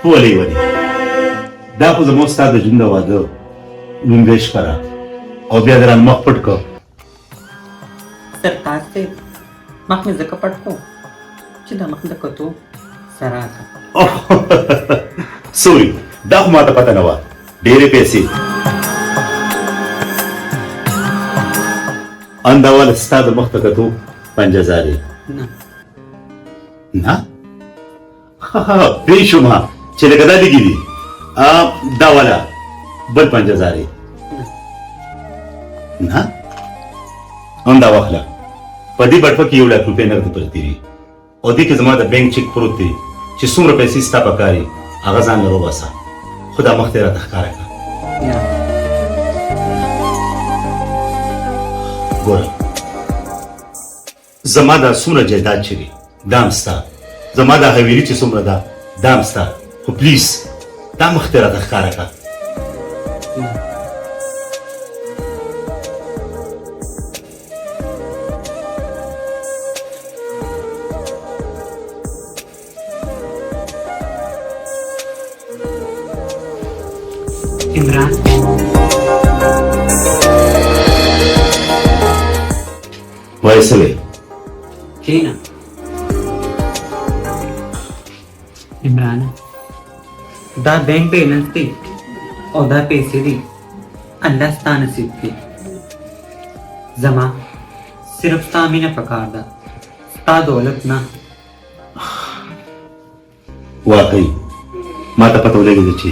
ولې ولې دا خو زموږ ستا د ژوند د واده لومړۍ شپه ده او بیا د رانه مخ پټ کړ. سرتاج صاحب، مخ مې ځکه پټ کړو چې دا مخ د کتو سره ده. سوري، دا خو ماته پته نه وه. ډېرې پیسې انداواله ستا د مخ ته کتو 5000 یې. نه نه، پوه شوم چې لکه دا لږې دي. دا والا بل 5000 یې. نه، همدا واخله. په دې بټوه کې 1 لک روپۍ نغدې پرتې دي او دې کې زما د بانک چک پروت دی چې څومره پیسې ستا په کار یې هغه ځان له راوباسه، خو دا مخ ته یې راته ښکاره کړه. ګوره زما دا څومره جایداد چې دی دا هم ستا، زما دا حویلي چې څومره ده دا هم ستا، خو پلیز دا مخ ته راته ښکاره کړه. عمران، وایې څه وایې؟ کښېنه. عمران، دا بانک بیلنس دی او دا پیسې دي، الله ستا نصیب کړي. زما صرف ستا مینه پکار ده، ستا دولت نه. واقعي ما ته پته ولګېده چې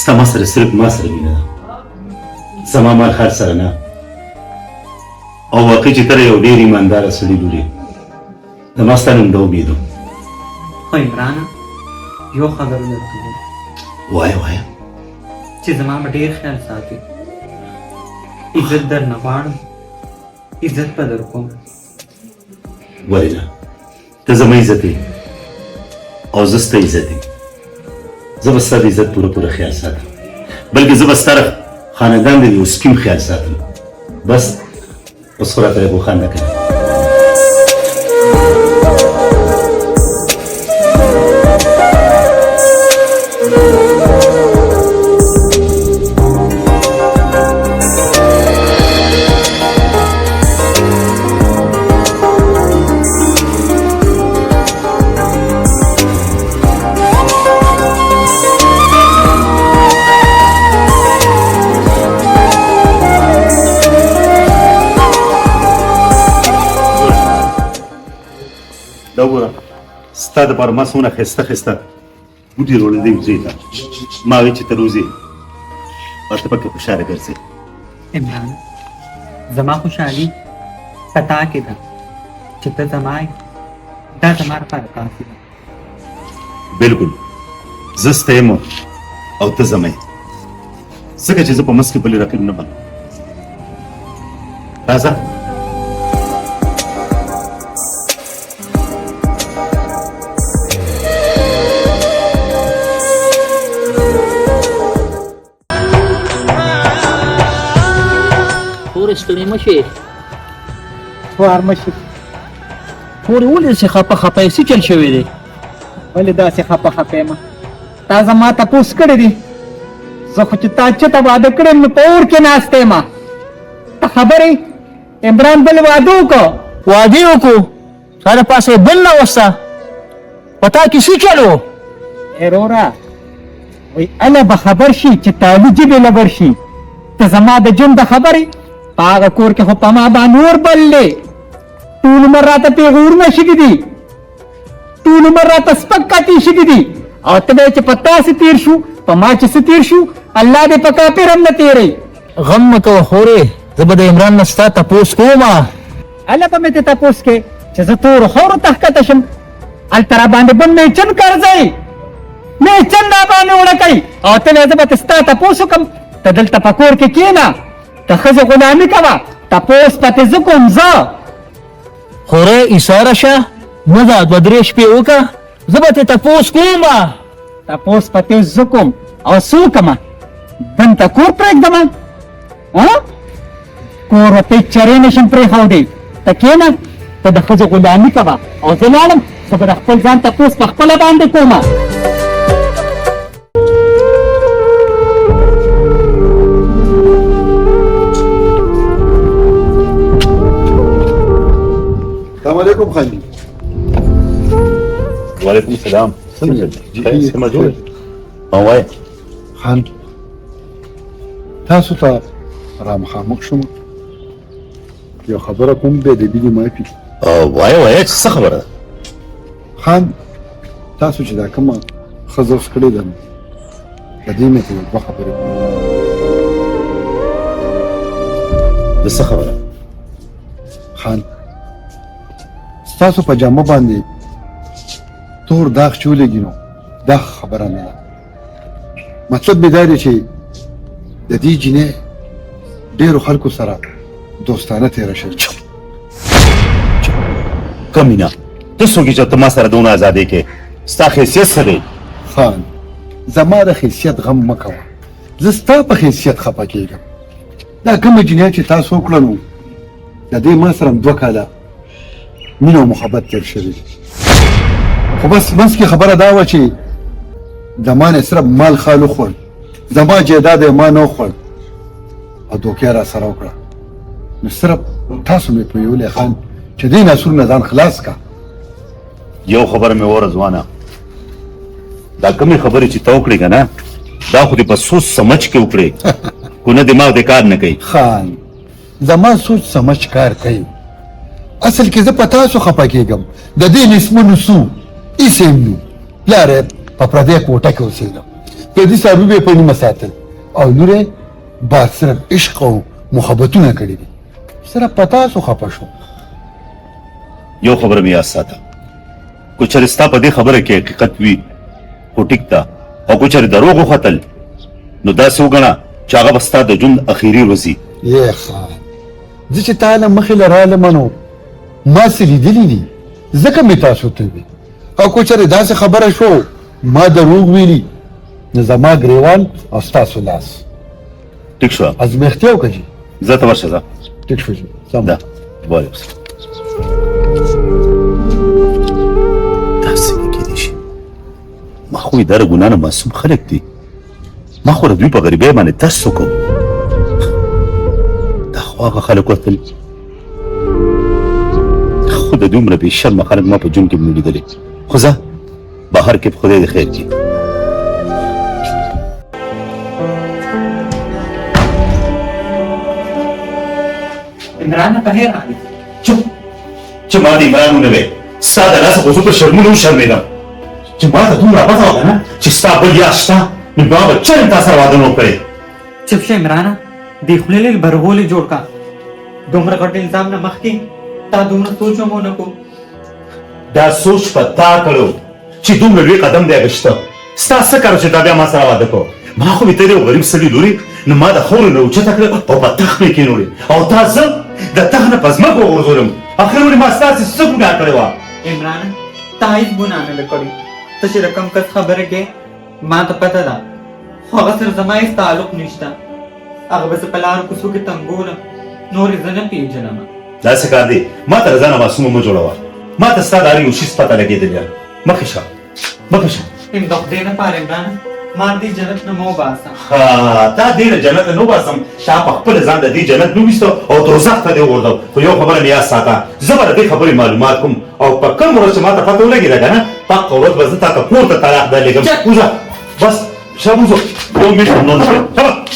ستا ما سره صرف ما سره مینه ده، زما مال خر سره نه. او واقعي چې ته یو ډېر ایمانداره سړي لور یې، زما ستا نوم د امید و. خو عمرانه یو خبره درته وایم. وایه وایه. چې زما به ډېر خیال ساتې، عزت درنه غواړم، عزت به در کوم. ولې نه، ته زما عزت یې او زه ستا عزت یم. زه به ستا د عزت پوره پوره خیال ساتم، بلکې زه به ستا د خاندان د یو سکیم خیال ساتم. بس اوس خو راته لږ وخانده که نه. دا وګوره، ستا دپاره ما څومره ښایسته ښایسته بوټي راوړل دی زوی ته. ما ویل چې ته روزې او ته پکې خوشحاله ګرځې. عمران، زما خوشحالي په تا کې ده، چې ته زما یې، دا زما لپاره کافي ده. بالکل، زه ستا یم او ته زما یې، ځکه چې زه په منځ کې بل رقیب نه منم. راځه. خورې ستړې مه شې. خوار مه شې. خورې ولې داسې خپه خپه یې؟ څه چل شوی دی؟ ولې داسې خپه خپه یم؟ تا زما تپوس کړی دی؟ زه خو چې تا چېرته واده کړی یم نو په اور کې ناست یم. ته خبر یې عمران بل واده وکړو. واده یې وکړو، ستا د پاسه یې بل راوسته، په تا کې څه چل و؟ ای وروره، وایي هله به خبر شي چې تالي جبې له ورشي. ته زما د ژوند د خبرې، په هغه کور کې خو په ما باندې اور بل دی، ټول عمر راته پیغورونه شوي دي، ټول عمر راته سپک کتې شوي دي، او ته به چې په تاسې تېر شو، په ما چې څه تېر شو، الله دې په کافر هم نه تېروي. غم مه کوه خورې، زه به د عمران نه ستا تپوس کوم. هله به مې ترې تپوس کې چې زه تورو خاورو ته ښکته شم، هلته راباندې بل میچن کرځئ، میچن راباندې وړکئ، او ته وایې زه به ترې ستا تپوس وکړم. ته دلته په کور کې کښېنه، ته ښځې غلامي کوه، تپوس به ترې زه کوم. زه خورې ایساره شه، نه دا دوه درې شپې وکړه، زه به ترې تپوس کوم. تپوس به ترې زه کوم او څه وکړم؟ دلته کور پرېږدم؟ کور ورته هېچرې نه شم پرېښودی. ته کښېنه، ته د ښځې غلامي کوه او زه لاړم، زه به د خپل ځان تپوس په خپله باندې کوم. السلام علیکم خان جی. وعلیکم السلام. څنګه یې؟ سمه جوړ وایه. خان تاسو ته را مخامخ شوم، یو خبره کوم، بې ادبي دې معافي. وایه وایه، څه خبره ده؟ خان تاسو چې دا کومه ښځه اوس کړې ده، د دې مې ته یو دوه خبرې کوم. د څه خبره؟ خان ستاسو په جامه باندې تور داغ چې ولګي نو دا خبره نه ده. مطلب مې دا دی چې د دې جینۍ ډېرو خلکو سره دوستانه تېره شوې. کمینه، ته څوک یې چې ته ما سره دونه ازادې کې؟ ستا حیثیت څه دی؟ خان زما د حیثیت غم مه کوه، زه ستا په حیثیت خفه کېږم. دا کومه جینۍ چې تاسو وکړه نو د دې ما سره هم 2 کاله مینه او محبت تېر شوی، خو بس منځ کې خبره دا وه چې د ما نه صرف مال خال وخوړ، زما جایداد یې ما نه وخوړ او دوکه یې را سره وکړه. نو صرف تاسو مې پوهولی خان چې دې ناسور نه ځان خلاص کا. یو خبره مې وره ځوانه، دا کومې خبرې چې ته وکړې که نه، دا خو دې په سوچ سمج کې وکړې، که نه دماغ دې کار نه کوي. خان زما سوچ سمج کار کوي. اصل کې زه په تاسو خفه کېږم. د دې نسمونو څو هېڅ یې هم نو، پلار یې په پردۍ کوټه کې اوسېده، پردي څاروي به یې په نیمه ساتل او لور یې باد صرف عشق او محبتونه کړي دي. صرف په تاسو خفه شوم. یو خبره مې یاد ساته، که چېرې ستا په دې خبره کې حقیقت وي خو ټیک ده، او که چېرې دروغ وختل نو داسې وګڼه چې هغه به ستا د ژوند اخري ورځ وي. یې خان زه چې تا له مخې له رالم نو ما څه لیدلي دي، ځکه مې تاسو ته وي. او که چېرې داسې خبره شو ما دروغ ویلي نو زما ګریوان او ستاسو لاس. ټیک شوه؟ ازمېښتیا وکړه جي. زه ته ورشه ځه. ټیک شو جي. سم ده. وعلیکم السلام. دا څنګه کېدای شي؟ ما خو یې دا ګناه نه معصوم خلک دي، ما خو د دوی په غریبۍ باندې ترس وکړو. دا خو هغه خلک ورتل، خو د دومره بې شرمه خلک ما په ژوند کې نه لیدلي. خو ځه بهر کې خدای دې خیر کړي. عمران په خیر راغلی. چوپ، چې ما د عمران ونه وی، ستا د لاسه خو زه په شرمونو وشرمېدم. چې ما ته دومره پته وه که نه چې ستا بل یار شته، نو ما به چېرې تا سره واده نه و کړی. چپ شه عمرانه، دې خولې لږ برغولې جوړ کړه. دومره غټ الزام نه مخکې تا دومره سوچ هم ونه کړو. دا سوچ په تا کړو چې دومره لوی قدم دی اخیسته. ستا څه کار چې تا بیا ما سره واده کړو؟ ما خو مې ته یو غریب سړي لورې، نو ما د خاورې نه اوچته کړې او په تخت مې کېنولې، او تا زه د تخت نه په ځمکه وغورځولم. اخر ولې ما ستاسې څه ګناه کړې وه؟ عمرانه تا هېڅ ګناه نه ده کړې. ته چې د کوم کس خبره کوې ما ته پته ده، خو هغه سره زما هېڅ تعلق نشته. هغه به زه په لارو کوڅو کې تنګولم، نور یې زه نه پېژنم. داسې کار دی، ما ته له ځانه معصومه مه جوړوه. ما ته ستا د هر یو شیز پته لګېدلې ده. مخې شه، مخې شه. د خدای لپاره عمرانه ما دې جنت نه مه وباسه. ښه، تا دې له جنته نه وباسم، تا په خپله ځان د دې جنت نه وویسته او دوزخ ته دې وغورځوه. خو یو خبره مې یاد ساته، زه به د دې خبرې معلومات کوم، او په کوم ورځ چې ما ته پته ولګېده که نه، پقه ورځ به زه تا ته کور ته طلاق درلېږم. وځه بس، شابه وځه، یو منټ هم نور نه کوم.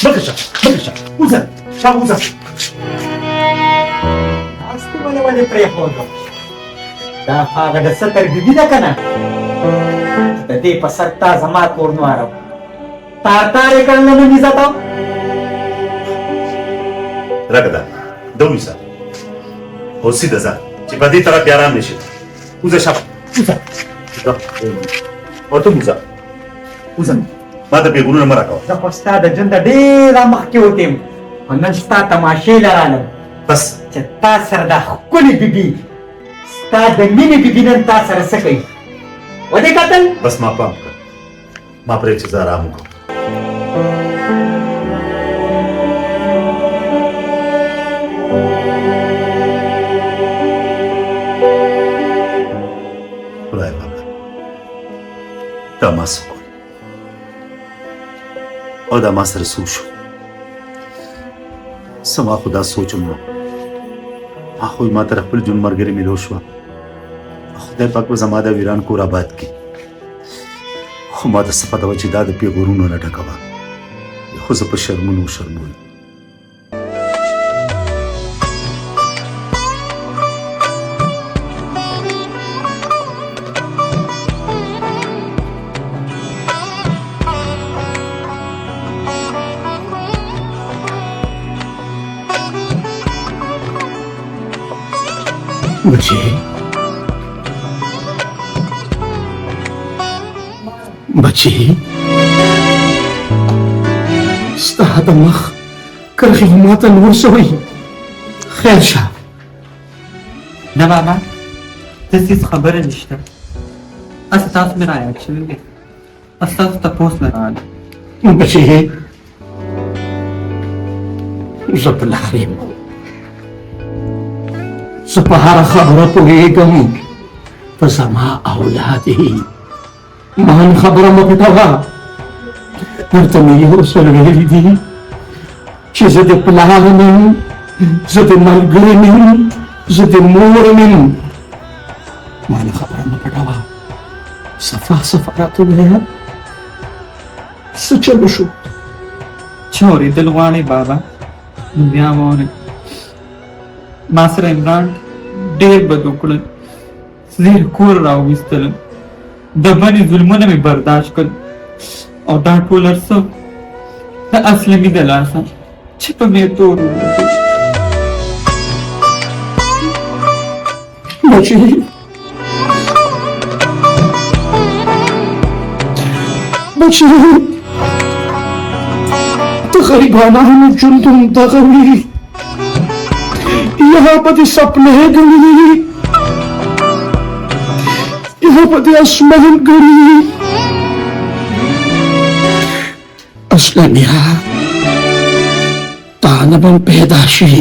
شابه مخې شه، مخې شه، وځه، شابه وځه. تاسو ولې ولې پرېښودو؟ دا خو هغه د ستر بیبي ده که نه، د دې په سر تا زما کور نوارو تار تار یې کړل نن عزت. راکه دا ده ونیسه او سیده ځه چې په دې طرف بیا رام نه شي. وځه شابه، وځه، او ته وځه، وځه، ما ته پېغورونه مه راکوه. زه خو ستا د ژونده ډېره مخکې وتیم، خو نن ستا تماشې له رالم. بس چې تا سره دا ښکلې بیبي، ستا د مینې بیبي نن تا سره څه کوي؟ ودې کتل؟ بس ما پام کړ، ما پرې چې زه آرام وکړم. خدای پاکه دا ما څه کول او دا ما سره څه وشو؟ څه ما خو دا سوچ هم نه، ما خو ما تر خپل ژوند ملګرې میلو شوه. خدای پاک به زما دا ویران کور آباد کړي. خو ما ته څه پته وه چې دا د پیغورونو نه ډکه وه، خو زه په شرمونو وشرمولم. بچي بچي، ستا د مخ کرښې خو ماته نور شوی. خیر شه. نه بابا، داسې هېڅ خبره نشته. هسې تاسو مې رایاد شوي وي، ستاسو تپوس نه راغلی. بچي، زه پلار یم، زه په هره خبره پوهېږم. ته زما اولاد یې، ما نه خبره مه پټوه. درته مې یو ځل ویلي دي چې زه د پلار نه یم، زه د ملګري نه یم، زه د مور نه یم. ما نه خبره مه پټوه. صفا صفا راته ووایه څه چل وشو؟ چې اورېدل غواړئ بابا نو بیا واورئ. ما سره عمران ډېر بد وکړل، زه یې کور راوویستلم، د بنې ظلمونه مې برداشت کړل، او دا ټول هر څه د اسلمي د لاسه چې په مې تور ولګېد. بچي، بچي، د غریبانو ژوند هم دغه وي، یا به دې سپلې ګڼي، یا به دې اسمان ګڼي. اسلمیه، تا نه به هم پیدا شي،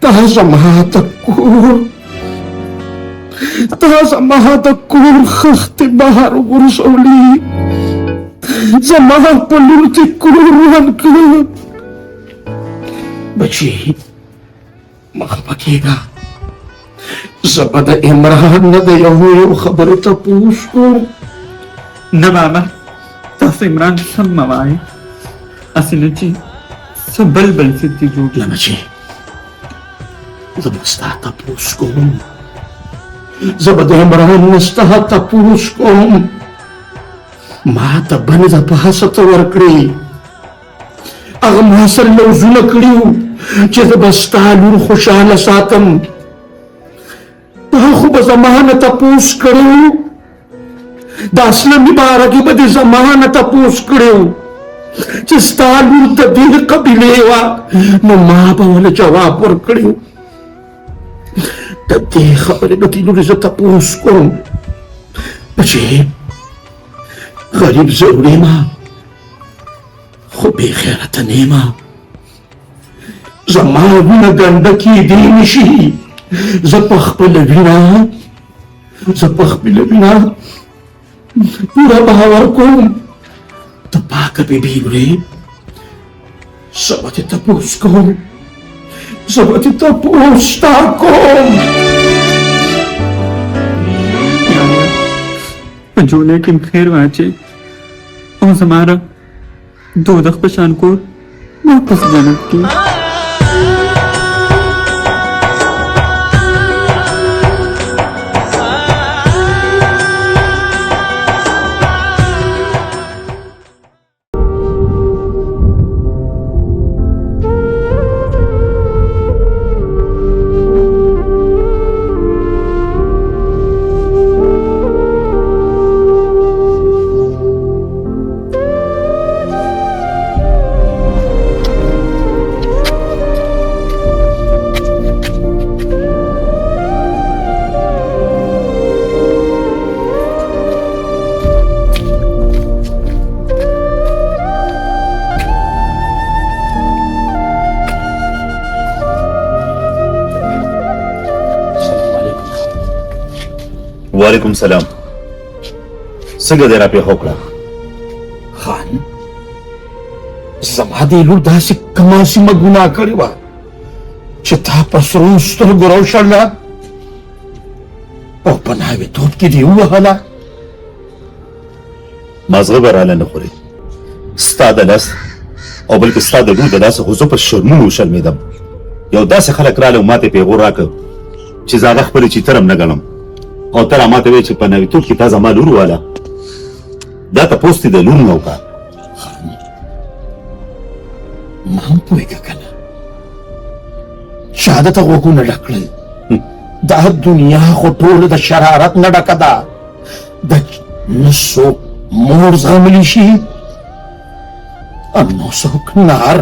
تا زما د کور، تا زما د کور خښتې بهر وغورځولې، زما په لور دې کور وران کړ. بچي، مه خفه کېږه، زه به د عمران نه د یو یو خبرې تپوس کوم. نه بابا، تاسو عمران سم مه وایئ، هسې نه چې څه بل بل څه ترې جوړ نه بچي، زه به ستا تپوس کوم، زه به د عمران نه ستا تپوس کوم. ما ته بنې د پاسه ته ورکړې، هغه ما سره لوظونه کړي وو چې زه به ستا لور خوشحاله ساتم. تا خو به زما نه تپوس کړی و، د اسلمي باره کې به دې زما نه تپوس کړی و چې ستا لور د دې قبیلې وه، نو ما به ورله جواب ورکړی و. د دې خبرې به دې لورې زه تپوس کوم. بچې، غریب ضرور یم، خو بې غیرته نه یم. زما وینه ګنده کېدی نه شي. زه په خپله وینه، زه په خپله وینه پوره باور کوم. ته پاکه بیبي لورې، زه به دې تپوس کوم، زه به دې تپوس تا کوم. په جولۍ کې مې خیر واچوي او زما رب دوزخ په شان کور واپس جنت کړي. وعلیکم سلام. څنګه دې راپېښه وکړه؟ خان، زما دې لور داسې کومه سیمه ګناه کړې وه چې تا په سرو سترګو راوشړله؟ او په ناویتوب کې دې ووهله. مازغه به راله نه خورې، ستا د لاس او بلکې ستا د لور د لاسه خو زه په شرمونو وشرمېدم. یو داسې خلک راله او ماته یې پیغور راکړ چې زه هغه خپلې چیتر هم نه ګڼم، او ته را ماته وایې چې په ناویتوب کې تا زما لور واله. دا تپوس دې د لور نه وکړه. ما هم پوهېږه که نه، چا درته غوږونه ډک کړل؟ دا دنیا خو ټوله د شرارت نه ډکه ده، د نه څوک مور زغملی شي او نه څوک نار.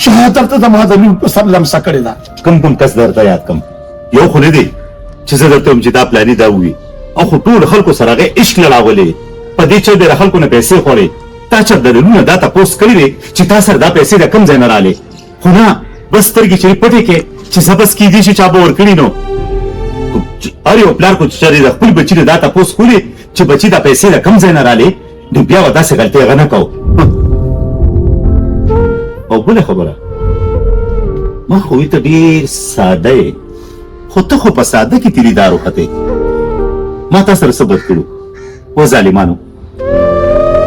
چا درته زما د لور په سر لمسه کړې ده؟ کوم کوم کس درته یاد کم؟ یو خو نه دی چې زه درته وایم چې دا پلاني دا ووي، او خو ټولو خلکو سره هغې عشق نه راولې، په دې چل دې له خلکو نه پیسې خوړې. تا چا د لورونه دا تپوس کړی دی چې تا سره دا پیسې د کوم ځای نه رالې؟ خو نه، بس سترګې چې پټې کړې چې څه بس کېدی شي چا به ورکړي. نو هر یو پلار خو چې چېرې د خپل بچي نه دا تپوس کولې چې بچي دا پیسې د کوم ځای نه رالې، نو بیا به داسې غلطۍ هغه نه کوو. او بله خبره، ما خو ته ډېر ساده یې، خو ته خو په ساده کې تیریدار وختې. ما تا سره څه بد کړو و ظالمانو؟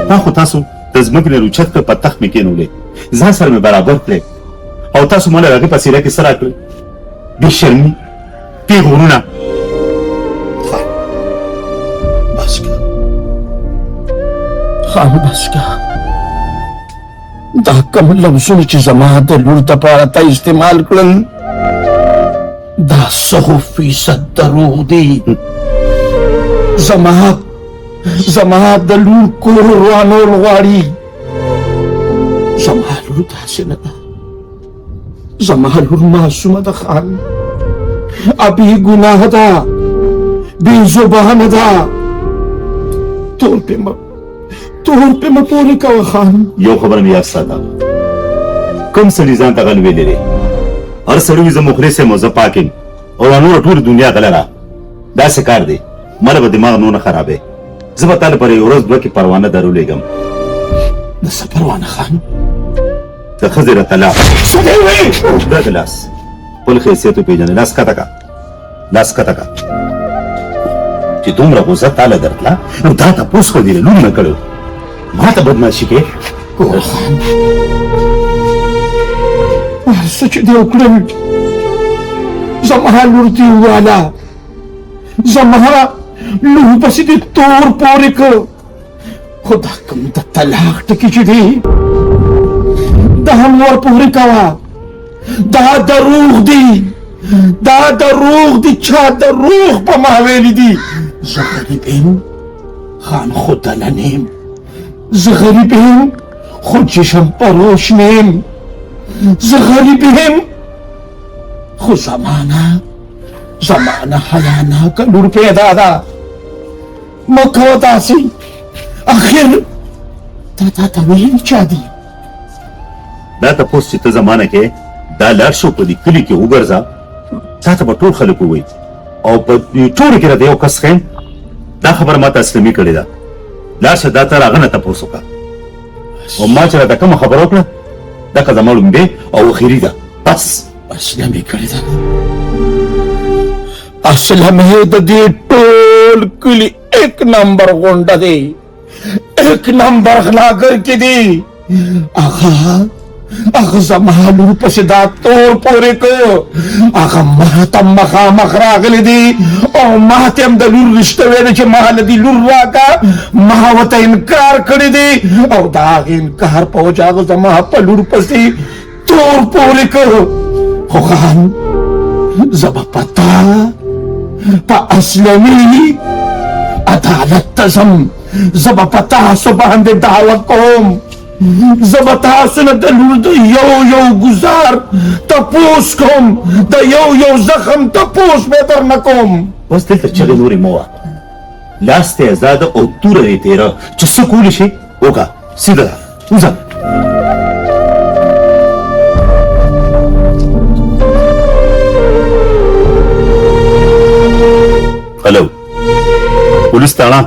تا خو تاسو د ځمکې نه راوچت کړ، په تخت مې کېنولې، ځان سره مې برابر کړې، او تاسو ما له هغې په څېره کې څه راکړل؟ بې شرمي، پېغورونه. بس که خان، بس که. دا کوم لفظونه چې زما د لور دپاره تا استعمال کړل، دا 100% دروغ دي. زما د لور کور روانول غواړي. زما لور داسې نه ده، زما لور معصومه ده خان، بې ګناه ده، بې زبانه ده. تور پې مه پورې کوه خان. یو خبره مې یاد ساته، کوم سړي ځان ته غل ویلی دی؟ هر سړي وي زه مخلص یم او زه پاک یم او دا نوره ټوله دنیا غله ده. داسې کار دی، ماله به دماغ نور نه خرابوې. زه به تا لپاره یو ورځ دوه کې پروانه در ولېږم. د څه پروانه خان؟ د ښځې د طلاق. څه دې وویل؟ دا د لاس خپل حیثیت وپېژنه. لاس کښته کړه، لاس کښته کړه. چې دومره غوسه تا له درتله نو دا تپوس خو دې له لور نه کړی، ما ته بدمعاشي کوې؟ ګوره خان، هر څه چې دې وکړل زما لور دې وواله، زما لور پسې دې تور پورې کړ، خو دا کوم د طلاق ټکي چې دی دا هم ور پورې کوه. دا دروغ دي، دا دروغ دي، چا دروغ په ما ویلي دي. زه غریب یم خان، خو دله نه یم. زه غریب یم خو چشم پروش نه یم. زه غریب یم خو زمانه حیاناکه لور پیدا ده. مه کوه داسې. اخر تا تا ته ویلي چا دي؟ دا تپوس چې ته زمانه کې دا لاړ شو په دې کلي کې وګرځه، تا ته به ټول خلک ووایي، او په دې ټولو کې راته یو کس ښیم. دا خبره ما ته اسلمي کړې ده. لاړ شه دا ته راغه نه تپوس وکړه، او ما چې راته کومه خبره وکړه دغه زما ړومبی او اخري ده. بس. اسلمي کړې ده، اسلمي د دې ټول کلي 1 نمبر غونډه دی، 1 نمبر غلاګر کې دی. هغه زما لور پسې دا تور پورې کړ، هغه ما ته مخامخ راغلی دی او ما ته هم د لور رشته ویلې چې ما له دې لور راکړه، ما ورته انکار کړی دی، او د هغې انکار په وجه هغه زما په لور پسې تور پورې کړ. خو خان، زه به په تا په اسلمي عدالت ته ځم، زه به په تاسو باندې دعوه کوم، زه به تاسو نه د لور د یو یو ګزار تپوس کوم، د یو یو زخم تپوس به درنه کوم. بس دلته چغې نورې مه وه، لاس ته ازاده او توره دې تېره، چې څه کولی شې وکړه. سیده ده، وځه. هلو پولیس تاڼه.